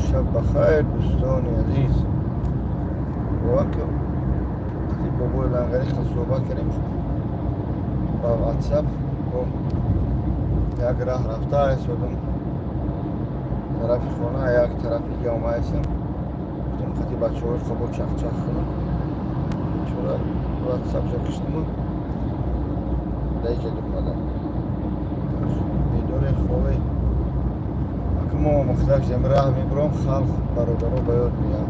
Шаб бахайр дӯстони азиз. Бовар ки вақти бобои лангари суҳбат кардем ба WhatsApp, бо як раҳ рафта истодум тарафи хона, як тарафи дига омаистам. Гуфтем қати бачаҳои хобо чахчах кунам. Бечора WhatsApp-ша киштиму даиҷа омадам. Бедоре хове мо мухталиф шудем, раҳ мебурам, халқ бародаро ба ёд меяд.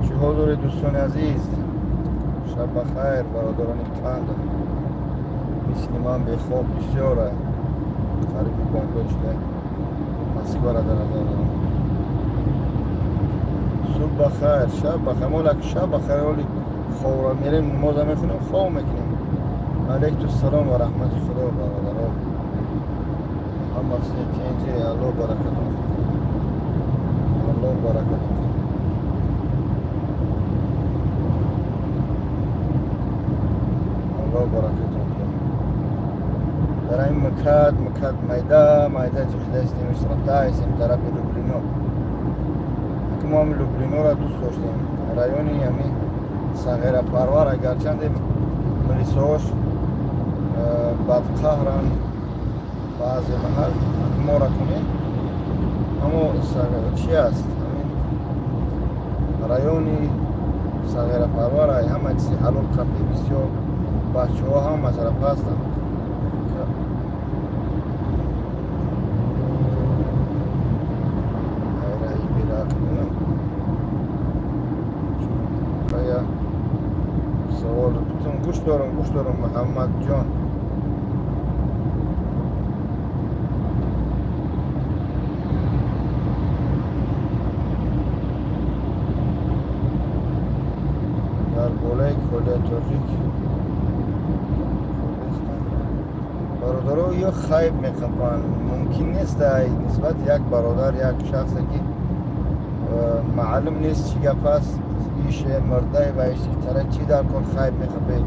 Чӣ ҳол доред дӯстони азиз? Шаб бахайр бародарони қанд. Мисли ман бехоб бисёра. Қариби бомдод шуда. Москвара дар назар дорам. Субҳ бахайр, шаб бахайр. Мо лак шаб бахайр оли хобро мерем, намоза мехонем, хоб мекунем. Алейкум салом ва раҳмати Худо бародаро. Ҳама сетенҷи Аллоҳ баракатон. Аллоҳ баракатон. Аллоҳ баракатон. Дар ин мкад майда майда ҷихдастем, рафтаистем тарафи Люблино. Ки мо ҳам Люблинора дӯст доштем. Райони ҳамин Сағирапарвар, агарчанде милисош бадқаҳран баъзе маҳал мора кунем, аммо чи аст райони Сағирапарвар, ҳама чизи ҳалол, кафе бисёр, бачаҳо ҳама тараф ҳастанд. Савол гӯш дорум Муҳаммадҷон. Дар болаи колия тоҷик бародаро ё хайб меқапанд. Мумкин нест нисбат як бародар, як шахсе ки маълум нест чӣ гап аст, ише мурдай ва иши чӣ дар кор хайб мехапед.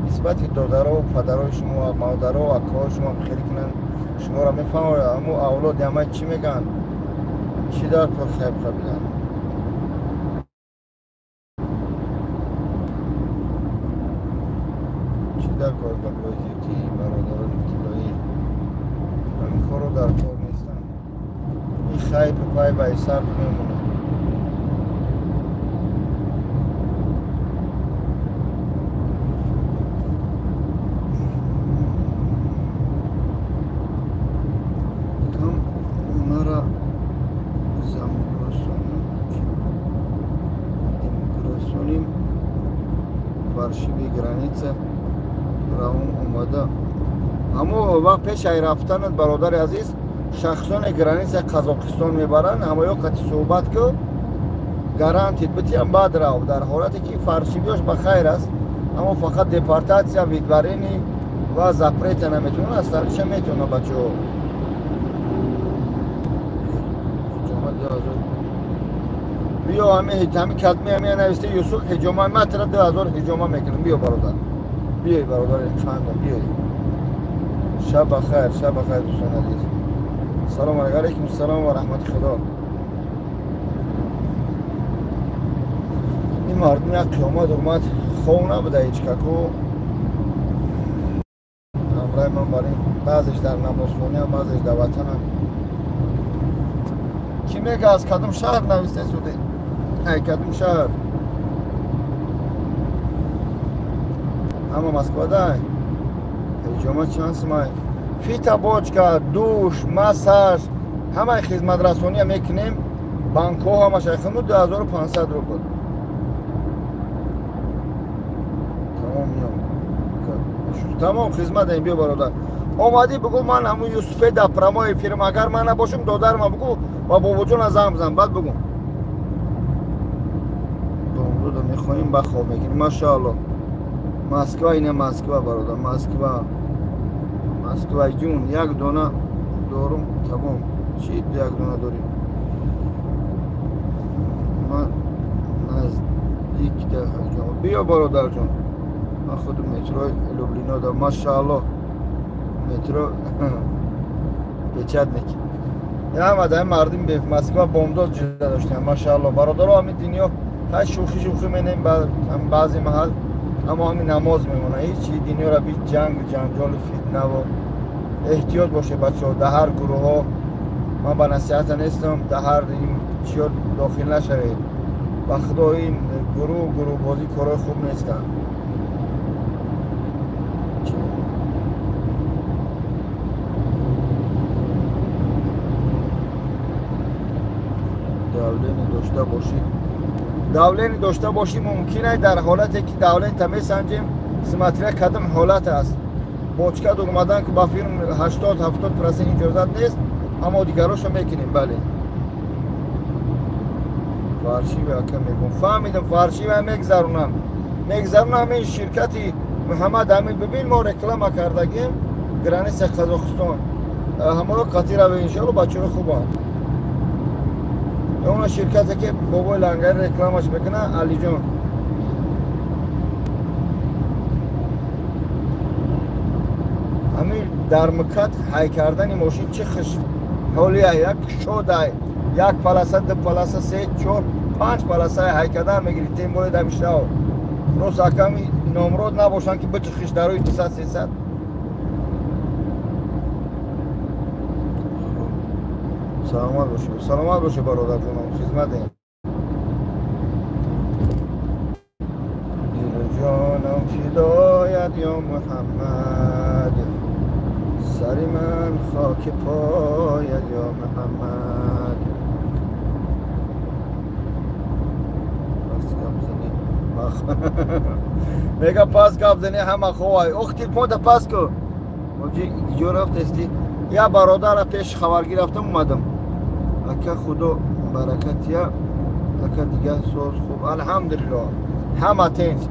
Нисбати додаро, падарои шумо, модаро, акои шумо хеле кунанд, шуморо мефаҳманд. Аммо авлоди ҳама чӣ мегӯянд? Чӣ дар кор хайб хапидан? Чӣ дар кор гапҳои зиёдӣ бародарони тиллоӣ? Ҳамин корро дар кор нестанд. Ин хайбу пай ба сар мемонад. Фаршиви граница равон омада. Аммо вақт пеш ай рафтанат бародари азиз, шахсоне граница Қазоқистон мебаранд, ҳамоё қати суҳбат ку, гарантит битиям, баъд рав. Дар ҳолате ки фаршивиёш ба хайр аст, аммо фақат депортатсия, видварени ва запрета наметавонад, асталиша метавонад бачаҳо. Биё ҳами кадми ҳами нависте Юсуф ҳиҷома, ман тара 2000 ҳиҷома мекунам. Биё бародар, биёй бародари қандам, биёй. Шаб бахайр, шаб бахайр дӯстони азиз. Салом алайкум, салом ва раҳмати Худо. Ин мардум як қиёмат омад, хов набуда ҳеҷ каку. Ҳамроҳи ман барин, баъзеш дар намозхонаам, баъзеш дар ватанам. Кӣ мега аз кадом шаҳр нависте суде? Ай кадом шаҳр? Ҳама Москвада? Ҳиҷома чанд сумай? Фитобочка, душ, массаж, ҳамаи хизматрасония мекунем. Банкҳо ҳамаш айхунду 2500 рубл. Тамом миём. Тамом хизмат ем, биё бародар. Омадӣ бугӯ ман ҳамун Юсуфе дар прямой эфирам, агар ман набошам додарма бугӯ ва бобоҷона занг бизан, баъд бугӯ. Домруда мехоҳем ба хоб мекунем. Машаалло. Москва ина Москва бародар, Москва. Москва ҷун як дона дорум, тамом. Чӣ як дона дорем? Ман наздик да ҷон. Биё бародарҷон. Ман худ метрои Люблино да, машаалло. Метро Печатник. Ҳама дар мардум бе Москва бомдод ҷуда доштем. Машаалло бародаро, ҳамин дунё ҳай шӯхӣ шӯхӣ менем баъзе маҳал, аммо ҳамин намоз мемонад. Ҳеҷ чи дунёро би ҷангу ҷанҷолу фитнаву эҳтиёт боше бачаҳо. Дар ҳар гурӯҳҳо ман ба насиҳата нестам, дар ҳар чиё дохил нашавед. Ба худо ин гурӯҳ гурӯҳбозӣ корҳои хуб нестанд. Давление дошта бошӣ, давление дошта бошӣ мумкин аст дар ҳолате ки давление та месанҷем, смотря кадом ҳолат аст. Бочка дугмадан ки ба фирм 80-70% иҷозат нест, аммо дигарошо мекунем. Бале, фаршиви ака мегӯм, фаҳмидам, фаршива мегзаронам, мегзаронам. Ҳамин ширкати Муҳаммад Амин, бибин, мо реклама кардагим граница Қазоқистон, ҳаморо қатъи раве иншоалло, бачаҳои хубанд. Она ширкате ки бобои лангари рекламаш мекуна, Алиҷон. Ҳамин дар МКАД ҳай кардани мошин чӣ хушҳолия, як кушодай, як полоса, ду полоса, се, чор, панҷ полоса ҳай кардан мегирӣ, тем более дар мишао. Рост аками номрод набошанд ки бичихиш дар рӯи 200-300. Саломат бошед, саломат бошед бародарҷонам, хизматем. Дилу ҷонам фидоят ё Муҳаммад, сари ман хоки пояд ё Муҳаммад. Пас гап зани, мега пас гап зани, ҳама ховай. Ох, телефонта пас ку. Оҷи ҷо рафтести? Я бародара пеш хабаргир рафтам, омадам. Ака худо баракатия, ака дига соз хуб, алҳамдулилло, ҳама тинч,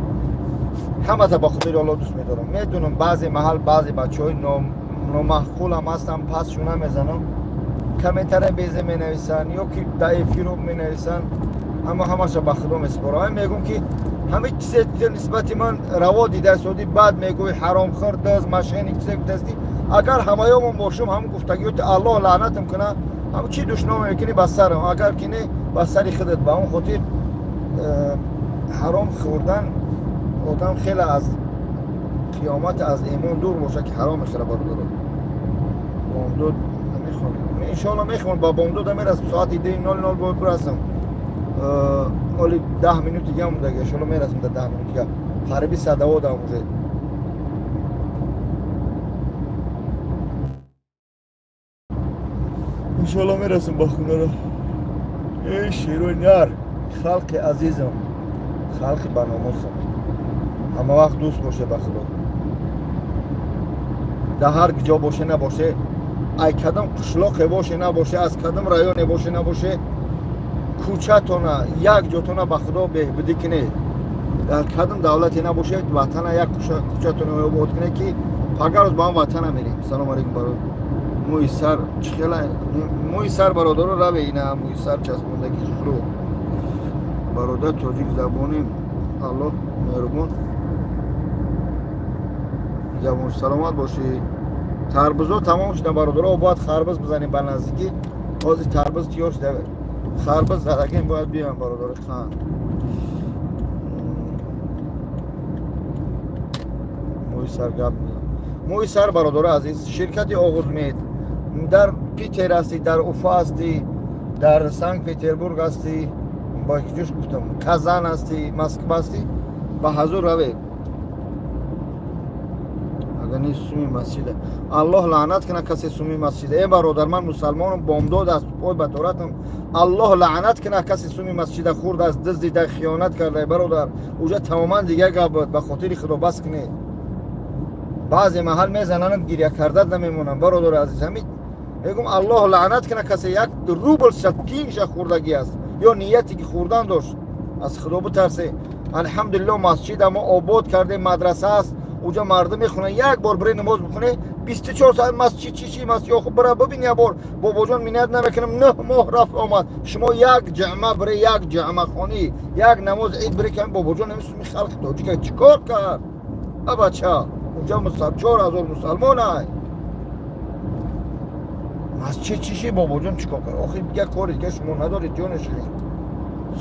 ҳамата ба худои Аллоҳ дӯст медорам. Медунам баъзе маҳал баъзе бачаҳои номаъқулам ҳастам, пасшу намезанам, комментария безе менависанд ё ки дар эфиро менависанд, аммо ҳамаша ба худо месупорам. Ман мегӯм ки ҳамин чизе нисбати ман раво дидасодӣ, баъд мегӯй ҳаромхӯр, даз, мошенник, чизе гуфтасти. Агар ҳамаёмон бошум, ҳамон гуфтагиёти Аллоҳ лаънатам кунад, ҳам чӣ душнома мекунӣ ба сарам, агар ки не ба сари худат. Ба он хотир ҳаром хӯрдан одам хеле аз қиёмат, аз имон дур бошад ки ҳаром мехӯрад. Бародаро, бомдод мехонем иншоалло, мехонем, ба бомдода мерасем, соати 2:00 бояд бирасам. Оли 10 минут дига мондаги, иншоалло мерасем дар 10 минут дига, қариби садаводам уже. Иншоалло мерасем ба хонаро. Эй шерои нар, халқи азизам, халқи баномусам, ҳама вақт дӯст боше ба худо. Дар ҳар ҷо боше набоше, ай кадом қишлоқе боше набоше, аз кадом районе боше набоше, кӯчатона, як ҷотона ба худо беҳбудӣ кунед. Дар кадом давлате набоше, ватана як кӯчатона обод кунед, ки пагар рӯз ба ҳам ватана мерем. Салом алейкум бародар. Мӯи сар чӣ хела мӯи сар бародаро, раве ина мӯи сар часпондаги хурӯ. Бародар тоҷик забонем, Аллоҳ меҳрубон забон. Саломат бошӣ. Тарбузо тамом шуда бародаро, бояд харбуз бизанем ба наздикӣ. Ҳозир тарбуз тиёр шуда, харбуз задагем бояд биёем бародари хан. Мӯи сар гап мезанам. Мӯи сар бародаро азиз, ширкати Оғузмед дар Питер ҳастӣ, дар Уфа ҳастӣ, дар Санкт Петербург ҳастӣ, ба ҷуш гуфтам, Казан ҳастӣ, Москва ҳастӣ, ба ҳазур равед. Агар не суми масҷида, Аллоҳ лаънат кунад касе суми масҷида. Э бародар, ман мусалмонам, бомдод аст, пой ба торатам. Аллоҳ лаънат кунад касе суми масҷида хурдааст, дуздида, хиёнат карда. Бародар, уҷа тамоман дигар гап буд. Ба хотири худо бас кунед. Баъзе маҳал мезананд, гиря кардат намемонанд. Бародари азиз, ҳамин мегӯм, Аллоҳ лаънат кунад касе як рубл тинша хӯрдагӣ аст ё нияте ки хӯрдан дошт. Аз худо битарсе. Алҳамдулилло, масҷида мо обод кардем, мадраса аст, уҷа мардум мехонанд. Як бор бире намоз бихоне, 24 соат масҷид чи чи масҷид. Охо бира бибин як бор, бобоҷон миннат намекунам, 9 моҳ рафт омад. Шумо як ҷамъа бире, як ҷамъахонӣ, як намоз ид бире, ки бобоҷон ҳамин суми халқи тоҷика чӣ кор кард? Абача, унҷа 4000 мусалмон ай. Масҷид чӣ ши бобоҷон чикор кард? Охи дигар кори дигар шумо надоред ҷони ширин.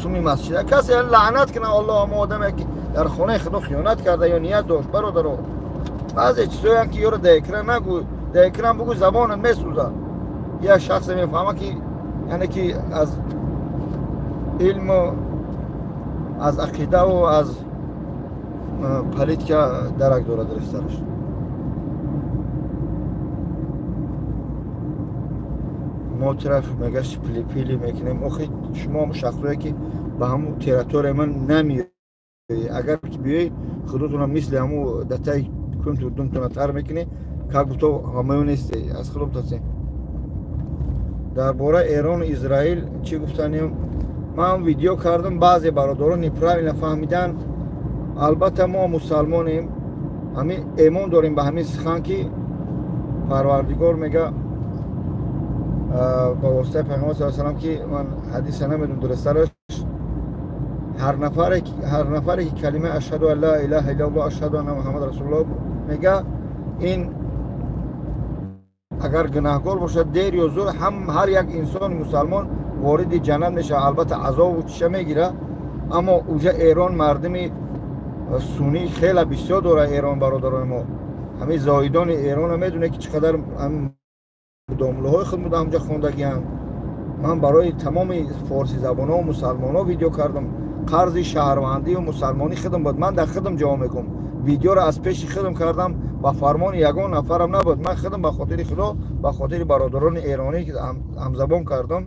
Суми масҷид касе лаънат кунад Аллоҳ ҳама одаме ки дар хонаи худо хиёнат карда ё ният дошт. Бародаро, баъзе чизоянд ки ёро дар экран нагӯ, дар экран бугӯ забонат месӯзад. Як шахсе мефаҳма ки яъне ки аз илму аз ақидаву аз политика дарак дорад дар сараш. Мо тараф мегашт пили мекунем. Охи шумо шахсое ки ба ҳамун территорияи ман намеоӣ, агар ки биёӣ худотона мисли ҳамун датаи кунту думтона тар мекунӣ, как будто ҳамаё несте. Аз худо битарсем. Дар бораи Эрону Израил чӣ гуфтанем? Ман видео кардам, баъзе бародарон неправильно фаҳмидан. Албатта мо мусалмонем, ҳамин эмон дорем ба ҳамин сухан ки Парвардигор мега ба воситаи Пайғамбар саллаллоҳу алайҳи васаллам ки ман ҳадиса намедонам дурустараш, ҳар нафаре ки калимаи ашҳаду ан ла илаҳа иллаллоҳ ашҳаду анна муҳаммад расулуллоҳ мега, ин агар гунаҳгор бошад дер ё зуд ҳам ҳар як инсони мусалмон вориди ҷаннат мешавад. Албатта азобу чиша мегирад, аммо уҷа Эрон мардуми суннӣ хеле бисёр дорад. Эрон бародарони мо, ҳамин зоҳидони Эронро медонед ки чӣ қадар домлаҳои худ буда ҳамҷа хондагиам. Ман барои тамоми форсизабонҳо мусалмонҳо видео кардам. Қарзи шаҳрвандию мусалмонӣ худам буд. Ман дар худам ҷавоб мекунам. Видеоро аз пеши худам кардам, ба фармони ягон нафарам набуд. Ман худам ба хотири худо, ба хотири бародарони эронӣ ҳамзабон кардам.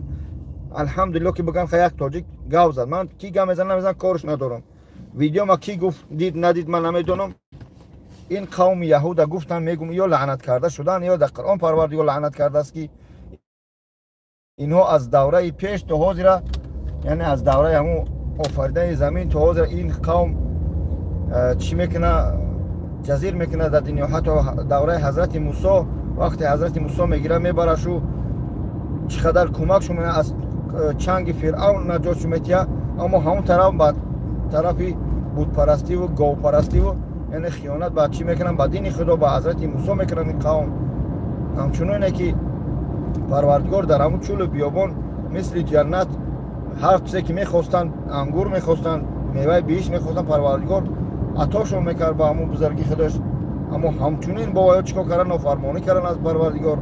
Алҳамдулилло ки биган як тоҷик гав зад. Ман ки гап мезанам намезанам корш надорам. Видео ма ки гуфт дид надид ман намедонам. Ин қавми яҳуда гуфтан мегум ё лаънат карда шудан, ё дар Қуръон Парвардигор лаънат кардааст ки инҳо аз давраи пеш то ҳозира, яъне аз давраи ҳамун офаридани замин то ҳозира ин қавм чӣ мекуна? Ҷазир мекуна дар дунё. Ҳатто давраи ҳазрати Мусо, вақте ҳазрати Мусо мегира мебарашу чӣ қадар кӯмакшон мекуна, аз чанги Фиръавн наҷотшон метиҳад, аммо ҳамон тараф ба тарафи бутпарастиву говпарастиву яъне хиёнат ба чӣ мекунанд? Ба дини худо, ба ҳазрати Мусо мекунанд ин қавм. Ҳамчуноне ки Парвардигор дар ҳамун чӯлу биёбон мисли ҷаннат ҳар чизе ки мехостанд, ангур мехостанд, меваи биҳишт мехостанд, Парвардигор атошон мекард ба ҳамун бузургии худаш. Аммо ҳамчунин бо ё чӣ кор кардан? Нофармонӣ кардан аз Парвардигор.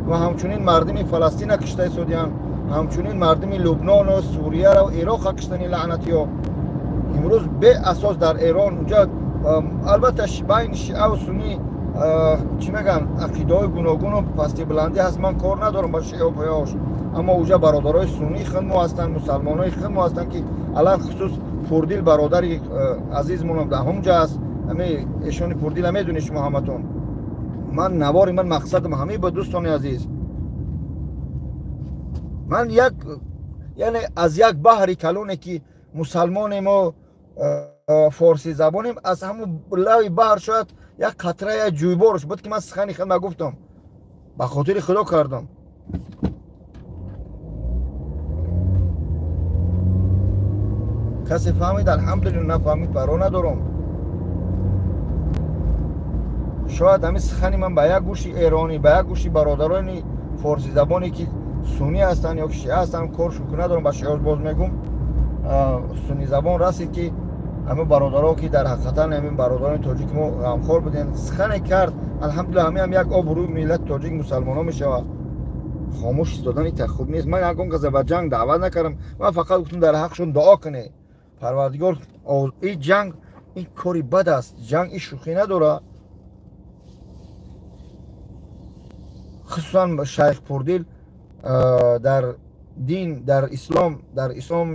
Ва ҳамчунин мардуми Фаластина кишта истодиянд, ҳамчунин мардуми Лубнону Сурияро Ироқро киштани лаънатиё. Имрӯз беасос дар Эрон унҷа албатта байни шиаву суннӣ чӣ мегӯянд, ақидаҳои гуногуну пасти баландӣ ҳаст. Ман кор надорам ба шиаву паёш, аммо уҷа бародарои суннии худ мо ҳастанд, мусалмонои худ мо ҳастанд ки алалхусус Пурдил бародари азизмонам дар ҳамҷа аст. Ҳами эшони Пурдила медонед шумо ҳаматон. Ман навори ман мақсадам ҳамин буд дӯстони азиз. Ман як яъне аз як баҳри калоне ки мусалмоне мо форсӣ забонем, аз ҳамун лави баҳр шояд як қатра як ҷӯйборш буд ки ман сухани худ нагуфтам, ба хотири худо кардам. Касе фаҳмид алҳамдулилла, нафаҳмид парво надорам. Шояд ҳамин сухани ман ба як гӯши эронӣ, ба як гӯши бародарони форсизабоне ки суннӣ ҳастанд ё шиа ҳастанд, коршон ку надорам, ба шиа боз мегум, суннизабон расид ки ҳамин бародаро ки дар ҳақиқатан ҳамин бародарони тоҷики мо ғамхор буданд, сухане кард. Алҳамдулилла ҳамин ҳам як обрӯи миллати тоҷик мусалмонҳо мешавад. Хомӯш истодани та хуб нест. Ман ягон каса ба ҷанг даъват накардам, ман фақат гуфтам дар ҳақшон дуо кунед. Парвардигор, ин ҷанг ин кори бад аст, ҷанг ин шӯхӣ надорад. Хусусан шайх Пурдил дар дин, дар ислом, дар ислом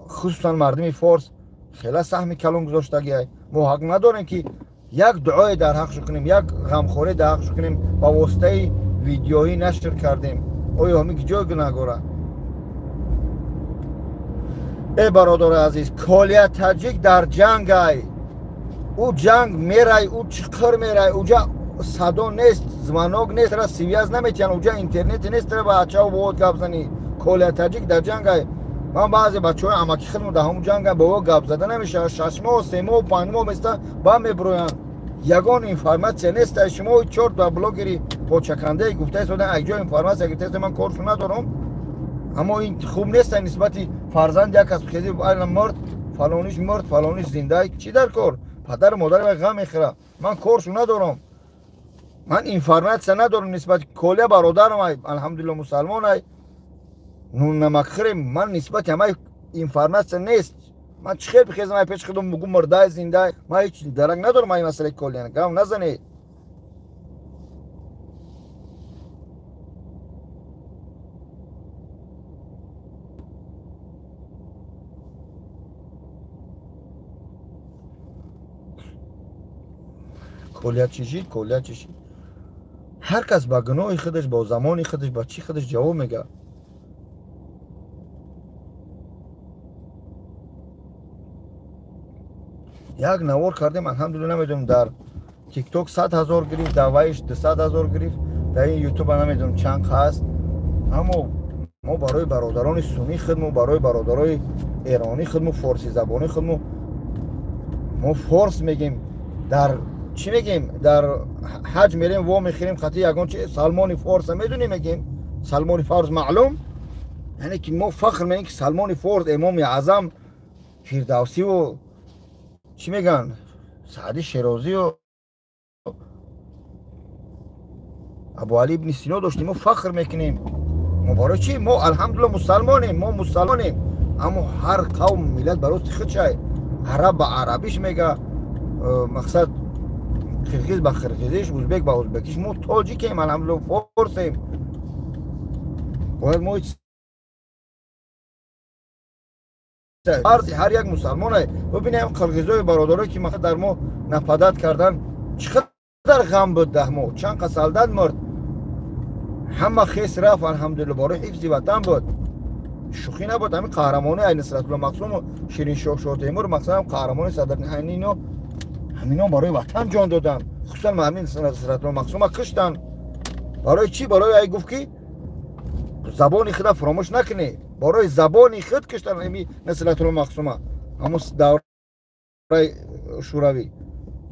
хусусан мардуми форс хеле саҳми калон гузоштагиай. Мо ҳақ надорем ки як дуое дар ҳақшо кунем, як ғамхорӣ дар ҳақшо кунем, ба воситаи видеоӣ нашр кардем. Оё ҳамин ҷой гунаҳгора? Э бародари азиз, Колия таҷик дар ҷангай. Ӯ ҷанг мерай, ӯ чиқир мерай, уҷа садо нест, звонок нест, ра связь наметиҳанд, уҷа интернет нест, ра ба ачаву бовод гап занӣ. Колия таҷик дар ҷангай. Ман баъзе бачаҳои амаки хидмо дар ҳамун ҷанган, бо ӯ гап зада намешавад. 6 моҳ, 3 моҳ, 5 моҳ места ба меброянд. Ягон информатсия нест. Шумо чор та блогери почакандаи гуфта истодан, як ҷо информатсия гирифта истодан, ман коршу надорам. Аммо ин хуб нест нисбати фарзанд як кас хези айна мурд, фалониш мурд, фалониш зинда, чӣ дар кор? Падару модари вай ғам мехӯрад. Ман коршу надорам. Ман информатсия надорам нисбати Колия бародарам, алҳамдулилло мусалмон ай. Нун намакхӯрем, ман нисбати ҳамаи информатсия нест. Ман чӣ хел бихезам ай пеши худам бугум мурдай зиндай? Ман ҳеҷ дарак надорам ай масъалаи Колия. Гап назанед. Колия чӣ шид? Колия чӣ шид? Ҳар кас ба гуноҳи худаш, бо замони худаш, ба чӣ худаш ҷавоб мегӯяд. Як навор кардем, алҳамдулилла, намедонам дар тикток 100 000 гирифт, дар вайш 200 000 гирифт, дар ин ютуба намедонам чанд ҳаст. Аммо мо барои бародарони суннӣ худмо, барои бародарои эронӣ худмо, форсизабонӣ худмо, мо форс мегем, дар чӣ мегем, дар ҳаҷ мерем, во мехӯрем, хати ягон чи Салмони форса медонем, мегем Салмони форс маълум, яъне ки мо фахр мекунем ки Салмони форс имоми аъзам Фирдавсиву чӣ мегӯянд, Саъди Шерозию Абуали ибни Сино доштем, мо фахр мекунем. Мо барои чӣ? Мо алҳамдулилла мусалмонем, мо мусалмонем. Аммо ҳар қавм миллат барои худшай, араб ба арабиш мега, мақсад қирғиз ба қирғизиш, узбек ба узбекиш. Мо тоҷикем, алҳамдулилла форсем. Бояд мо фарзи ҳар як мусалмоне. Бибинем қирғизои бародарое ки мақсад дар мо нападат кардан, чӣ қадар ғам буд дар мо, чанд қа солдат мурд, ҳама хес рафт, алҳамдулилла барои ҳифзи ватан буд. Шӯхӣ набуд. Ҳамин қаҳрамони ай Нусратулло Мақсуму Шириншоҳ Шоҳтемур, мақсадам қаҳрамони Садриддин, ҳамино барои ватан ҷон доданд. Хусусан ҳамин Нусратулло Мақсума куштанд. Барои чӣ? Барои ай гуфт ки забони худа фаромӯш накунед. Барои забони худ куштанд ҳамин Нусратулло Мақсума, ҳамон давраи Шӯравӣ.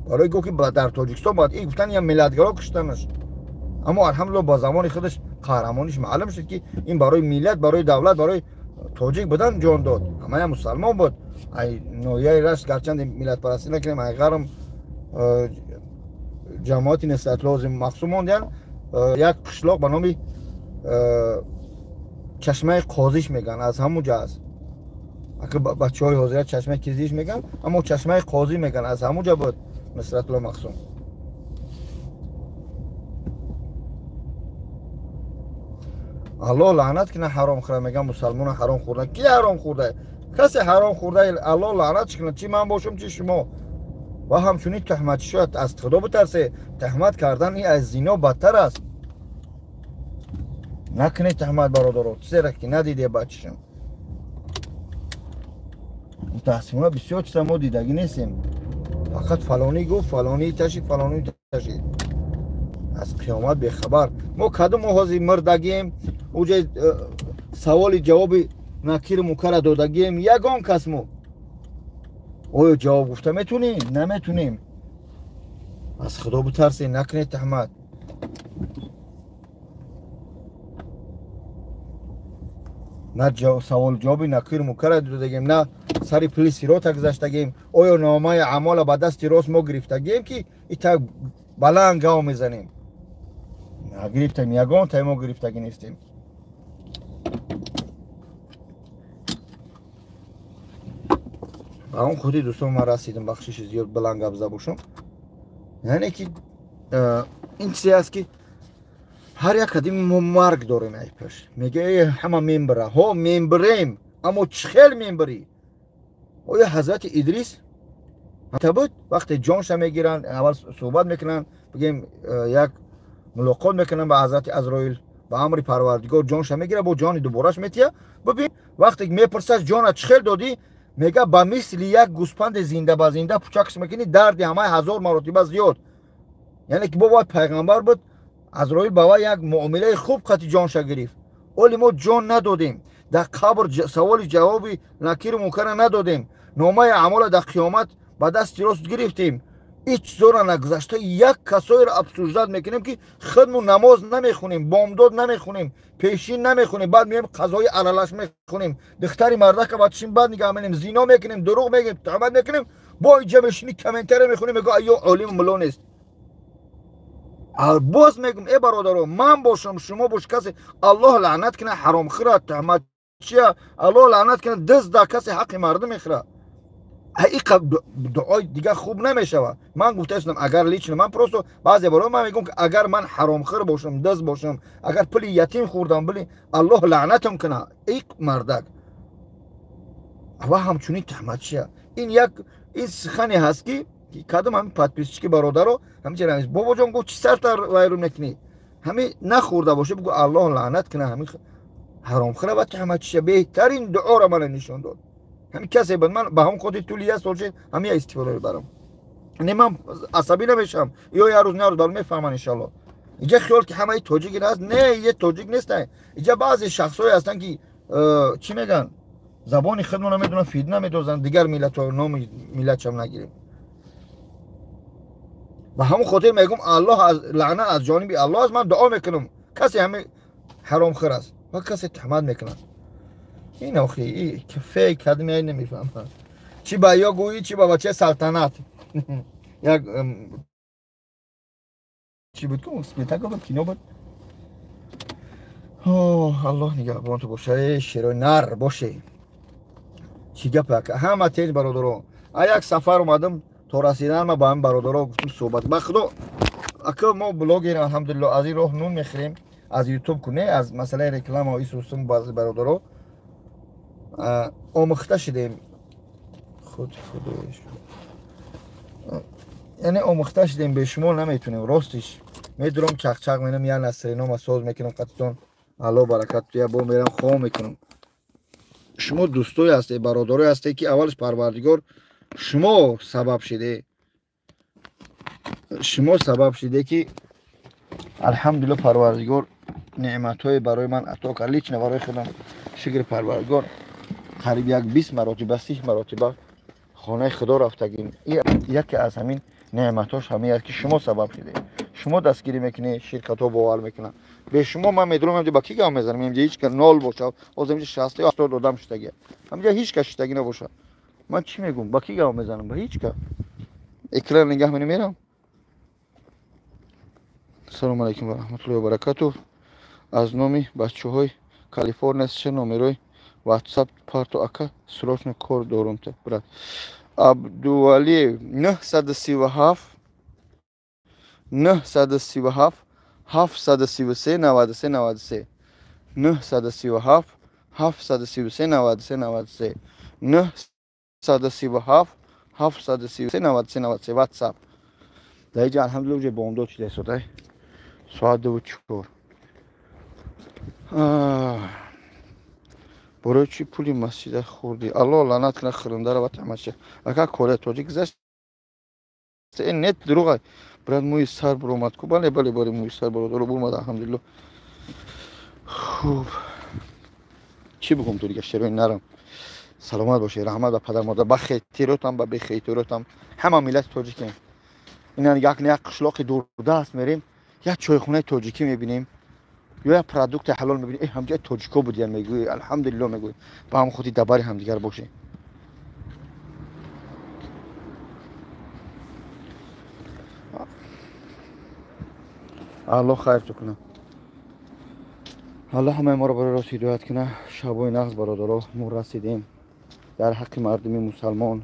Барои гуфт ки дар Тоҷикистон бояд ин гуфтан я миллатгаро куштанаш. Аммо алҳамдулилло ба замони худаш қаҳрамониш маълум шуд ки ин барои миллат, барои давлат, барои тоҷик будан ҷон дод. Ҳамая мусалмон буд. Ай ноҳияи Рашт, гарчанде миллатпарастӣ накунем, ай ғарм ҷамоати Нусратулло Мақсум мондиян, як қишлоқ ба номи чашмаи қозиш мегӯянд, аз ҳамун ҷо аст. Ака бачаҳои ҳозира чашмаи кизиш мегӯянд, аммо чашмаи қозӣ мегӯянд, аз ҳамун ҷо буд Нусратулло Мақсум. Аллоҳ лаънат кунад ҳаром хӯра, мегӯянд мусалмона ҳаром хӯрда. Ки ҳаром хӯрда? Касе ҳаром хӯрда, Аллоҳ лаънатш кунад, чӣ ман бошам, чӣ шумо. Ва ҳамчунин туҳмат шояд аз Худо битарсе. Туҳмат кардан ин аз зино бадтар аст. Накунед туҳмат бародаро, чизеро ки надиде бачашам. Мутаассифона бисёр чиза мо дидагӣ нестем. Фақат фалонӣ гуфт, фалонӣ ташид, фалонӣ ташид. Аз қиёмат бехабар. Мо кадом ҳозир мурдагием, уҷа саволи ҷавоби накиру мункара додагием, ягон кас мо оё ҷавоб гуфта метунем? Наметунем. Аз Худо битарсед, накунед туҳмат. На савол ҷавоби накиру мункара додагием, на сари пули сирота гузаштагием. Оё номаи аъмола ба дасти рост мо гирифтагием ки ита баланд гав мезанем? Нагирифтем, ягон тай мо гирифтагӣ нестем. Ба он худи дӯстон ман расидам, бахшиши зиёд баланд гап зада бошам. Яъне ки ин чизе аст ки ҳар як қадим мо марг дорем ай пеш. Мега ҳама мембира. Ҳо мембирем, аммо чӣ хел мембирӣ? Оё ҳазрати Идрис буд, вақте ҷонша мегиранд, аввал суҳбат мекунанд, бигем як мулоқот мекунанд ба ҳазрати Азроил, ба амри Парвардигор ҷонша мегирад, бо ҷони дубораш метия. Бибин, вақте мепурсад ҷона чӣ хел додӣ, мега ба мисли як гӯспанди зинда ба зинда пучакш мекунӣ, дарди ҳамаи 1000 маротиба зиёд. Яъне ки бо бояд пайғамбар буд, Азроил ба вай як муомилаи хуб қати ҷонша гирифт. Оли мо ҷон надодем, дар қабр саволи ҷавоби накиру мункара надодем, номаи аъмола дар қиёмат ба дасти рост гирифтем. Ин чизоро нагузашта як касоеро обсуждать мекунем, ки худмон намоз намехонем, бомдод намехонем, пешин намехонем, баъд меоем қазои аралаш мехонем, духтари мардака ба чишм бад нигаҳ менем, зино мекунем, дурӯғ мегӯем, туҳмат мекунем, бо инҷа мешини комментария мехонем, мегӯ айё олим мулло нест. Боз мегӯм, э бародаро, ман бошам, шумо бош, касе Аллоҳ лаънат кунад ҳаромхӯра, туҳматчия, Аллоҳ лаънат кунад дизда, касе ҳаққи мардум мехӯрад. Ҳақиқа дуои дигар хуб намешавад. Ман гуфтаистам, агар лично ман просто баъзе бора ман мегӯм, ки агар ман ҳаромхӯр бошам, дизд бошам, агар пули ятим хӯрдам, били Аллоҳ лаънатам кунад, эй мардак. Ва ҳамчунин туҳматчия. Ин як ин сухане ҳаст, ки кадом ҳамин подписчики бародаро ҳамин бобоҷон гуфт, чӣ сарта вайрон мекунӣ? Ҳамин нахӯрда боша, бигӯ Аллоҳ лаънат кунад ҳамин ҳаромхӯра ва туҳматчия. Беҳтарин дуоро мана нишон дод. Ҳамин касе буд, ман ба ҳамон хотир тӯли як сол шуд ҳамин истифода мебарам. Не, ман асабӣ намешавам, ё як рӯз на рӯз бар мефаҳманд иншоаллоҳ. Инҷа хиёл ки ҳамаи тоҷик аст, не, е тоҷик нестанд. Инҷа баъзе шахсҳое ҳастанд, ки чӣ мегӯянд, забони худмо намедонанд, фитна медозанд, дигар миллатҳо номи миллатшам нагирем. Ба ҳамон хотир мегӯм, Аллоҳ лаънат аз ҷониби Аллоҳ аст, ман дуо мекунам касе ҳамин ҳаромхӯр аст ва касе туҳмат мекунад. Ин охи фейк кадме намефаҳмам, чӣ ба ё гӯӣ, чӣ ба бачаи салтанат. Як чӣ буд, ку спектакл буд, кино буд. Аллоҳ нигаҳбон ту боша, э шерои нар боше. Чӣ гап, ҳама тенҷ бародаро. А як сафар омадам, то расидан ма ба ҳамин бародаро гуфтам суҳбат. Ба худо ака, мо блогер, алҳамдулилло, аз ин роҳ нун мехӯрем, аз ютуб куне, аз масъалаи реклама исусум баъзе бародаро омӯхта шудем. Худ худош, яъне омӯхта шудем, бе шумо наметунем. Ростиш медурам, чақчақ менам, як насринома соз мекунам қатитон, Алло баракат, я бо мерам хом мекунам. Шумо дӯстое ҳастед, бародарое ҳастед, ки аввалш Парвардигор шумо сабаб шиде, шумо сабаб шиде, ки алҳамдулилло Парвардигор неъматҳое барои ман ато кард. Лично барои худам шукри Парвардигор, қариб як 20 маротиба, 30 маротиба хонаи Худо рафтагим. Яке аз ҳамин неъматҳош ҳамин аст, ки шумо сабаб шиде, шумо дастгирӣ мекунед, ширкатҳо бовар мекунанд. Бе шумо ман медурам, ба ки гап мезанам? Инҷа ҳеҷ кас нол боша, ҳозир инҷа 60 ё 70 одам шиштагӣ, ҳаминҷа ҳеҷ кас шиштагӣ набоша. Ман чӣ мегӯм, ба ки гап мезанам? Ба ҳеҷ кас. Экран нигаҳ мене мерам. Ассалому алайкум ва раҳматуллоҳи ва баракатуҳ. Аз номи бачаҳои Калифорния се номерои WhatsApp парто, ака, срочно кор дорум, брат. Абдувалиев 937 937 733 93 93 937 733 93 93 937 733 93 93 WhatsApp. Дар инҷа алҳамдулилло уже бомдод шуда истодай, соат 2:04. Барои чӣ пули масҷида хӯрдӣ? Аллоҳ лаънат кунад хӯрандара ва тамаша. Ака, кора тоҷик гузашт, э нет, дурӯға. Брат, мӯи сар буромад ку? Бале, бале, бале, мӯи сар бародаро буромад, алҳамдулилло. Хуб, чӣ бигӯм ту дига, шерои нарам. Саломат бошед, раҳмат ба падар модар, ба хетиротам, ба бехетиротам, ҳама миллати тоҷикем. Ина як на як қишлоқи дурдаст мерем, як чойхонаи тоҷикӣ мебинем ё як продукти ҳалол мебинем, э ҳамҷои тоҷико будиян, мегӯӣ, алҳамдулилло мегӯӣ. Ба ҳам худи дабари ҳамдигар бошем. Аллоҳ хайрту кунад, Аллоҳ ҳамаи моро барои рост ҳидоят кунад. Шабои нағз бародаро, мо расидем. Дар ҳаққи мардуми мусалмон,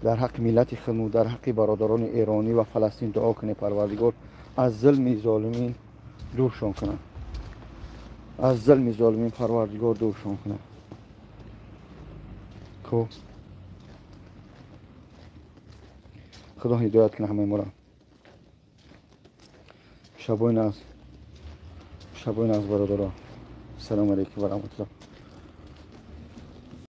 дар ҳаққи миллати худму, дар ҳаққи бародарони эронӣ ва Фаластин дуо кунед, Парвардигор аз зулми золимин дуршон кунад, аз зулми золимин Парвардигор дуршон кунад. Ко Худо ҳидоят кунад ҳамаи моро. Шабои нағз, шабои нағз бародаро. Ассалому алайкум ва раҳматуллоҳ.